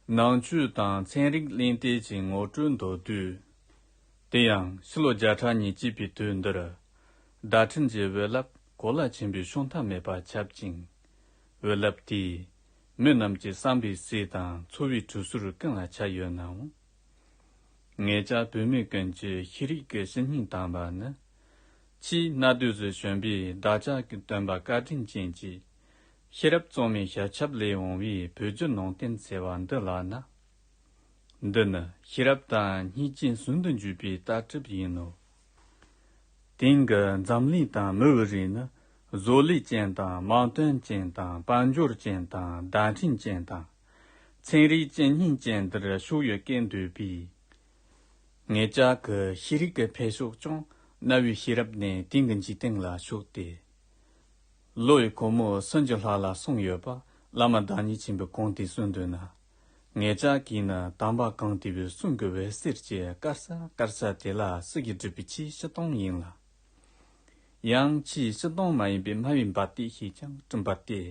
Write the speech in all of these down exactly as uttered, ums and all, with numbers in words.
ནང་ཆོས་དང་ཚན་རིག་གླེང་སྟེགས་ཀྱི་ངོ་སྤྲོད་མདོར་བསྡུས། དེ་ཡང་ཕྱི་ལོ་བརྒྱ་ཕྲག་ཉེར་གཅིག་པའི་དུས་འདིར། བརྡ་འཕྲིན་གྱི་འོད་རླབས་གོ་ལ་ཆེན་པོའི་ཕྱོགས་མཐའ་མེད་པར་ཁྱབ་ཅིང་། འོད་རླབས་དེས་མི་རྣམས་ཀྱི་བསམ་པའི་ཟས་དང་འཚོ་བའི་གྲུ་ཟུར་ཀུན་ལ་ཆགས་ཡོད་ནའང་། ངེད་ཅག་བོད་མི་ཀུན་གྱི་ཤེས་རིག་གི་བཤེས་གཉེན་དམ་པ་ནི། ཆེས་གནའ་དུས་སུ་བྱོན་པའི་བདག་ཅག་གི་སྟོན་པ་བཀའ་དྲིན་ཅན་གྱིས་ཤེས་རབ་གཙང་མའི་ཞལ་ཆབ་ལས་འོངས་པའི་བོད་བརྒྱུད་ནང་བསྟན་ཟེར་བ་འདི་ལགས་ན། འདི་ནི་ཤེས་རབ་དང་སྙིང་རྗེ་ཟུང་དུ་འཇུག་པའི་ལྟ་གྲུབ་ཡིན་ནོ། དེང་གི་འཛམ་གླིང་དང་མི་བུ་རིགས་ནི་བཟོ་ལས་ཅན་དང་དམག་དོན་ཅན་དང་དཔལ་འབྱོར་ཅན་དང་བརྡ་འཕྲིན་ཅན་དང་ཚན་རིག་ཅན་སྙིང་ཅན་འདིར་ཕྱོགས་ཡོད་སྐད་འདོད་པས། ངེད་ཅག་གི་ཤེས་རིག་གི་འཕེལ་ཕྱོགས་ཀྱང་གནའ་བོའི་ཤེས་རབ་ནས་དེང་གི་འཇིག་རྟེན་ལ་ཕྱོགས་ཏེ། ལོ་ཡི་འཁོར་མོ་སུམ་ཅུ་ལྷག་ལ་སོང་ཡོད་པ་བླ་མ་བདག་ཉིད་ཆེན་པོས་གོང་དུ་གསུངས་དོན་ན། ངེད་ཅག་གིས་ནི་དམ་པ་གང་དེ་བའི་གསུང་གི་འོད་ཟེར་གྱི་དཀར་ས་དཀར་ས་དེ་ལ་སུ་གིས་བསྒྲུབས་པའི་ཆོས་སྤྱིར་བཏང་ཡིན་ལ། ཡང་ཆོས་སྤྱིར་བཏང་མ་ཡིན་པའི་སྨྲ་བའི་འབབ་སྟེགས་ཤིག་ཀྱང་བསྐྲུན་པ་སྟེ།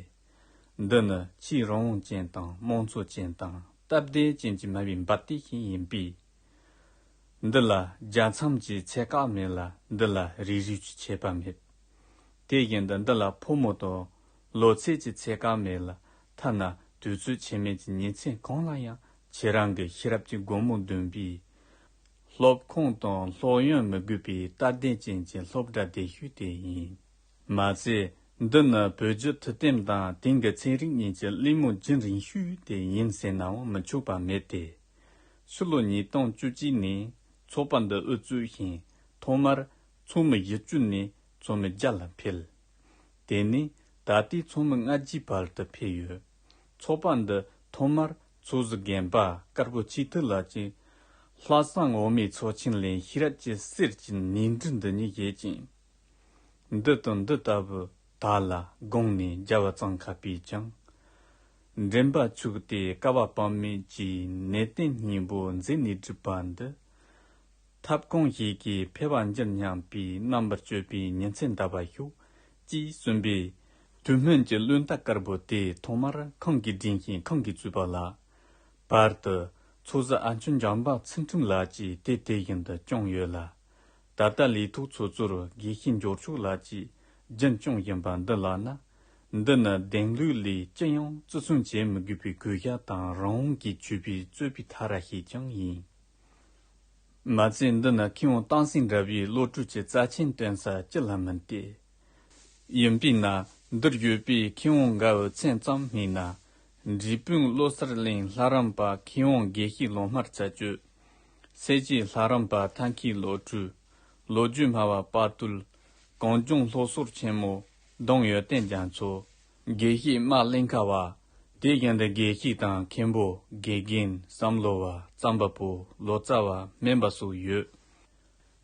འདི་ནི་ཆོས་རང་དབང་ཅན་དང་དམངས་གཙོ་ཅན་དང་སྟབས་བདེ་ཅན་གྱི་སྨྲ་བའི་འབབ་སྟེགས་ཤིག་ཡིན་པས། འདི་ལ་རྒྱལ་མཚམས་ཀྱི་ཚད་བཀག་མེད་ལ་འདི་ལ་རིགས་རུས་ཀྱི་ཁྱད་པར་མེད། དེ་བཞིན་དུ་འདི་ལ་ཕོ་མོ་དང་ལོ་ཚད་ཀྱི་ཚད་བཀག་མེད་ལ་ཐ་ན་དུས་ཚོད་ཆད་མེད་ཀྱི་ཉིན་མཚན་གང་ལ་ཡང་ཁྱེད་རང་གི་ཤེས་རབ་ཀྱི་སྒོ་མོ་འདོན་པའི་སློབ་ཁང་དང་སློབ་ཡོན་མི་དགོས་པའི་སྟབས་བདེ་ཅན་གྱི་སློབ་གྲྭ་བདེ་ཤོས་དེ་ཡིན། མ་ཚད་འདི་ནི་བོད་བརྒྱུད་ཐུབ་བསྟན་དང་དེང་གི་ཚན་རིག་གཉིས་ཀྱི་གླེང་མོལ་རྒྱུན་རིང་ཤོས་དེ་ཡིན་ཟེར་ནའང་མི་ཆོག་པ་མེད་དེ། ཕྱི་ལོ་ཉིས་སྟོང་བཅུ་གཅིག་ནས་ཚོགས་པ་འདི་དབུ་བཙུགས་ཤིང་ཐོག་མར་ཚོགས་མི་བཞི་བཅུ་ནས་ཚོགས་མི་བརྒྱ་ལ་འཕེལ། དེ་ནས་ད་ལྟའི་ཚོགས་མི་ལྔ་བརྒྱའི་བར་དུ་འཕེལ་ཡོད། ཚོགས་པ་འདི་ཐོག་མར་ཚོགས་གཞོན་རྒན་པ་དཀར་པོ་ཆེས་ཐུགས་ལགས་ཀྱིས་ལྷག་བསམ་འོ་མའི་ཚོགས་ཆེན་ལས་ཤེས་རབ་ཀྱི་གསེར་གྱི་ནས་འབྲུ་འདི་ཉིད་བཞད་ཅིང་། འདི་དང་འདི་ལྟ་བུ་དག་ལ་དགོངས་ནས་རྒྱལ་བ་གཙང་ཁ་པས་ཀྱང་། འདྲེན་པ་ཕྱུག་སྟེ་བསྐལ་པ་དཔག་མེད་ཀྱི་ནད་རྟེན་སྙིང་པོ་མཛད་ནས་བསྒྲུབས་པ་འདི། ཐབས་གང་ཞིག་གིས་འཕེལ་བ་འགྱུར་སྙམ་པའི་རྣམ་པར་དཔྱོད་པའི་ཉིན་མཚན་འདའ་བར་ཤོག་ཅེས་གསུངས་པས། དུས་སྨོན་གྱི་རླུང་རྟ་དཀར་པོ་དེ་ཐོག་མར་ཁང་གིས་བསྒྲེངས་ཤིང་ཁང་གིས་བཙུགས་པ་ལ། བར་དུ་ཚོགས་གཞི་ཨ་མཆོག་འཇམ་དཔལ་ཚུལ་ཁྲིམས་ལགས་ཀྱིས་དེ་དེ་བཞིན་དུ་སྐྱོང་ཡོད་ལ། ད་ལྟ་ལས་ཐོག་ཚོགས་གཙོར་དགེ་བཤེས་འབྱོར་ཕྱུག་ལགས་ཀྱིས་རྒྱུན་སྐྱོང་བཞིན་པ་འདི་ལགས་ན། འདི་ནི་ལྡན་ལུགས་ལས་ཅི་ཡང་བརྩི་སྲུང་བྱེད་མི་དགོས་པའི་གུས་ཞབས་དང་རང་དབང་གིས་ཆོས་པའི་རྩོད་པའི་ཐ་ར་ཞིག་ཀྱང་ཡིན། མ་ཚད་འདི་ནི་མཁས་དབང་བསྟན་སྲིད་འདྲ་བའི་བློ་གྲོས་ཀྱི་རྩ་ཆེན་སྟོན་ས་ཅི་ལ་མིན་ཏེ། ཡིན་པས་ན་འདིར་ཡོད་པའི་མཁས་དབང་འགའ་བོའི་མཚན་ཙམ་སྨྲས་ན། འབྲས་སྤུངས་བློ་གསལ་གླིང་ལྷ་རམས་པ་མཁས་དབང་དགེ་བཤེས་ལོག་སྨྲ་རྩ་གཅོད། སེར་བྱེས་ལྷ་རམས་པ་ཐབས་མཁས་བློ་གྲོས། ལོ་རྒྱུས་སྨྲ་བ་དཔའ་བརྟུལ། གངས་ལྗོངས་སློབ་ཟུར་ཆེན་མོ་ལྡོང་ཡོན་ཏན་རྒྱ་མཚོ། དགེ་བཤེས་རྨ་གླིང་ཁ་བ། དེ་བཞིན་དུ་དགེ་བཤེས་དང་མཁན་པོ་དགེ་རྒན་བསམ་བློ་བ་རྩོམ་པ་པོ་ལོ་ཙཱ་བ་སྨན་པ་སོགས་ཡོད།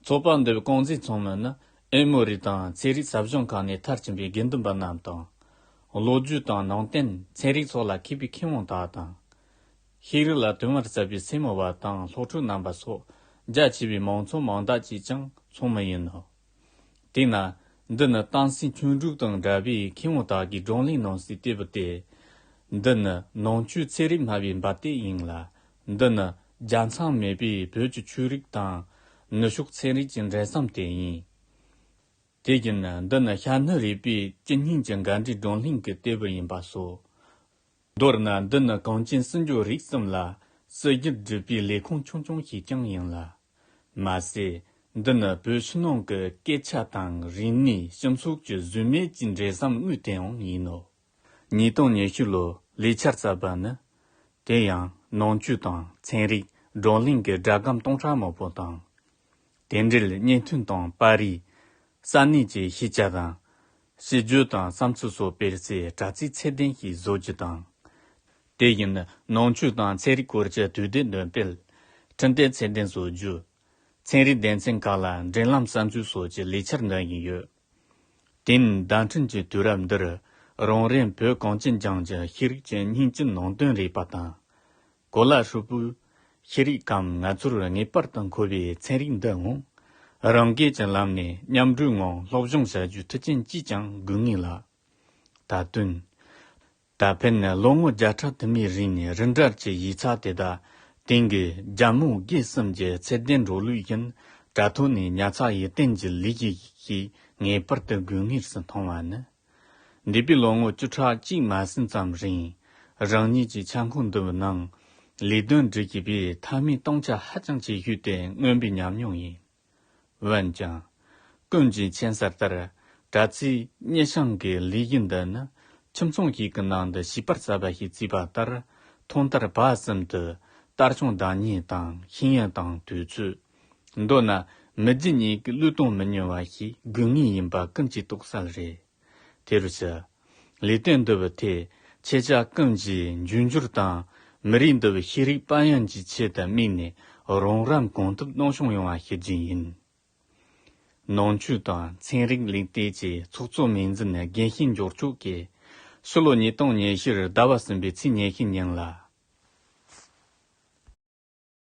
ཚོགས་པ་འདིའི་རྐང་འཛིན་ཚོགས་མི་ནི་ཨེ་མོ་རི་དང་ཚན་རིག་ཟབ་སྦྱོང་ཁང་ནས་མཐར་ཕྱིན་པའི་དགེ་འདུན་པ་རྣམས་དང་། ལོ་རྒྱུས་དང་ནང་བསྟན་ཚན་རིག་སོགས་ལ་མཁས་པའི་མཁས་དབང་དག་དང་། ཤེས་རིག་ལ་དུང་བར་བརྩེ་བའི་སེར་མོ་བ་དང་སློབ་ཕྲུག་རྣམ་པ་སོགས་རྒྱ་ཆེ་བའི་མང་ཚོགས་མང་དག་ཅིག་ཀྱང་ཚོགས་མི་ཡིན་ནོ། དེས་ན། འདི་ནི་བསྟན་སྲིད་ཆོས་འབྲུག་དང་འདྲ་བའི་མཁས་དབང་དག་གིས་བགྲོ་གླེང་གནང་སའི་སྟེགས་བུ་སྟེ། འདི་ནི་ནང་ཆོས་ཚན་རིག་སྨྲ་བའི་འབབ་སྟེགས་ཡིན་ལ། འདི་ནི་རྒྱལ་མཚམས་མེད་པའི་བོད་ཀྱི་ཆོས་རིག་དང་ནུབ་ཕྱོགས་ཚན་རིག་གི་འབྲེལ་ཟམ་དེ་ཡིན། དེ་བཞིན་འདི་ནི་ཤར་ནུབ་རིག་པའི་ཇི་སྙེད་ཀྱི་འགལ་འབྲེལ་བགྲོ་གླེང་གི་སྟེགས་བུ་ཡིན་པ་སོགས། མདོར་ན་འདི་ནི་གངས་ཅན་སྲིད་འབྱོར་རིག་གསུམ་ལ་སྲིད་ཞིར་སྒྲུབ་པའི་ལས་ཁུངས་ཆུང་ཆུང་ཞིག་ཀྱང་ཡིན་ལ། མ་ཟད། འདི་ནི་བོད་ཕྱི་ནང་གི་སྐད་ཆ་དང་རིག་གནས་སྤྱི་ཚོགས་ཀྱི་ཟོལ་མེད་ཀྱི་འབྲེལ་ཟམ་དངོས་དེའང་ཡིན་ནོ། ཉིས་སྟོང་ཉི་ཤུ་ལོར་ལས་འཆར་གསར་པ་ནི། དེ་ཡང་ནང་ཆོས་དང་ཚན་རིག་བགྲོ་གླེང་གི་སྒྲ་སྒམ་སྟོང་ཕྲག་མང་པོ་དང་། དེ་འབྲེལ་བརྙན་ཐུང་དང་པར་རིས། ས་གནས་ཀྱི་ཤེས་བྱ་དང་། ཞིབ་བརྗོད་དང་བསམ་ཚུལ་སོགས་སྤེལ་སའི་དྲ་ཚིགས་ཚད་ལྡན་ཞིག་བཟོ་རྒྱུ་དང་། དེ་བཞིན་ནང་ཆོས་དང་ཚན་རིག་སྐོར་གྱི་དུས་དེབ་འདོན་སྤེལ། འཕྲིན་སྟེགས་ཚད་ལྡན་བཟོ་རྒྱུ། ཚན་རིག་སྡེ་ཚན་ཁག་ལ་འབྲེལ་ལམ་གསར་འཛུགས་སོགས་ཀྱི་ལས་འཆར་འདོན་བཞིན་ཡོད། དེ་ནི་བརྡ་འཕྲིན་གྱི་དུས་རབས་འདིར་རང་རེ་བོད་གངས་ཅན་ལྗོངས་ཀྱི་ཤེས་རིག་གི་སྙིང་བཅུད་ནང་དོན་རིག་པ་དང་། གོ་ལ་ཧྲིལ་པོའི་ཤེས་རིག་གམ་ང་ཚོར་ངེས་པར་དུ་མཁོ་བའི་ཚན་རིག་འདིའང་རང་སྒེར་གྱི་ལམ་ནས་མཉམ་འགྲོས་ངང་སློབ་སྦྱོང་བྱ་རྒྱུའི་མཐུན་རྐྱེན་ཅིས་ཀྱང་དགོས་ངེས་ལ། ད་དུང་། ད་ཕན་ནི་ལོ་ངོ་བརྒྱ་ཕྲག་དུ་མའི་རིང་ནས་རི་འདྲ་གྱི་ཡིག་ཚགས་དེ་དག་དེང་གི་རྒྱ་མོ་དགེ་གསུམ་གྱི་ཚད་ལྡན་འགྲོ་ལུགས་བཞིན་དྲ་ཐོག་ནས་ཉར་ཚགས་ཡིད་བརྟན་གྱི་ལས་ཀྱི་ཞིག་ངེས་པར་དུ་དགོས་ངེས་སུ་མཐོང་བ་ནི། འདས་པའི་ལོ་ངོ་བཅུ་ཕྲག་གཅིག་མ་ཟིན་ཙམ་རིང་རང་ཉིད་ཀྱི་ཆ་འགོ་འདི་བའི་ནང་ལས་དོན་སྒྲུབ་བྱེད་པའི་མཐའ་མའི་སྟོང་ཆ་ཧ་ཅང་ཆེ་ཤོས་དེ་མངོན་པའི་ཉམས་མྱོང་ཡིན། འོན་ཀྱང་། ཀུན་གྱིས་མཁྱེན་གསལ་ལྟར། དྲ་ཚིགས་གཉེར་སྐྱོང་གི་ལས་གཞི་འདི་ནི་ཁྱིམ་ཚང་ཞིག་གི་ནང་དུ་བྱིས་པ་བཙའ་བ་ཞིག་བརྩིས་པ་ལྟར། ཐོག་མཐའ་བར་གསུམ་དུ་ལྟ་སྐྱོང་བདག་གཉེར་དང་ཤེས་ཡོན་དང་དུས་ཚོད། མདོར་ན་མི་རྒྱུ་གཉིས་ཀྱི་བློས་གཏོང་མི་ཉུང་བ་ཞིག་དགོས་ངེས་ཡིན་པ་ཀུན་གྱིས་རྟོགས་གསལ་རེད། དེ་རུ་ཟེར། ལས་དོན་འདི་བའི་ཐད་ཁྱེད་ཅག་ཀུན་གྱིས་འབྱུང་འགྱུར་དང་མི་རིགས་འདི་བའི་ཤེས་རིག་དཔལ་ཡོན་གྱི་ཆེད་དུ་དམིགས་ནས་རོགས་རམ་གང་ཐུབ་གནང་སྐྱོང་ཡོང་བ་ཞུ་རྒྱུ་ཡིན། ནང་ཆོས་དང་ཚན་རིག་ལུགས་བསྟེན་གྱི་ཚོགས་གཙོ་མིང་འཛིན་ནས་དགེ་བཤེས་འབྱོར་ཕྱུག་གིས་ཕྱི་ལོ་ཉིས་སྟོང་ཉི་ཤུ་ཟླ་བ་གསུམ་པའི་ཚེས་ཉི་ཤུ་ཉིན་ལ།